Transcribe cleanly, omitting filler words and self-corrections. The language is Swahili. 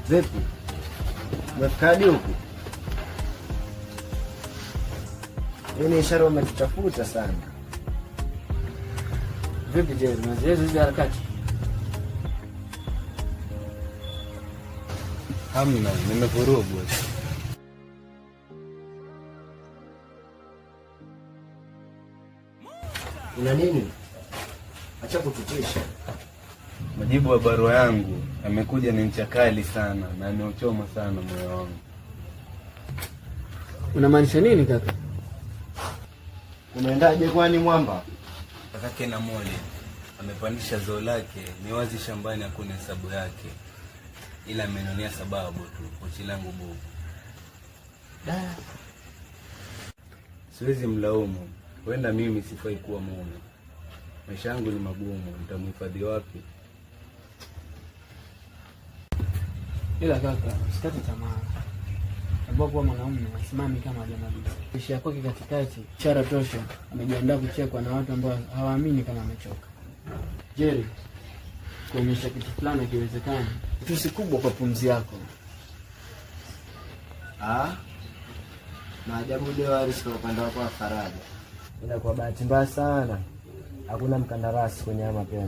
Vipi? Umefikaje huku? Hii ni ishara umetutafuta sana. Vipi Jerry, unaziweza hizi harakati? Hamna, nimevurugwa. Una nini? Acha kututisha. Majibu ya barua yangu amekuja ni ncha kali sana na ameuchoma sana moyo wangu. Unamaanisha nini kaka? Umeendaje kwani mwamba? Kakake na mole amepandisha zao lake, ni wazi shambani hakuna hesabu yake, ila amenionea sababu tu, pochi langu bovu. Da, siwezi mlaumu, huenda mimi sifai kuwa mume. Maisha yangu ni magumu, nitamhifadhi wapi? Ila kaka, usikate tamaa. Tambua kuwa mwanaume asimami kama hajamaliza. Maisha kwake katikati, ishara tosha, amejiandaa kuchekwa na watu ambao hawaamini kama amechoka. Jerry, kuonyesha kitu fulani akiwezekana, tusi kubwa kwa pumzi yako. Ah, maajabu leo Haris kwa upande wako wa faraja, ila kwa bahati mbaya sana hakuna mkandarasi kwenye haya mapenzi.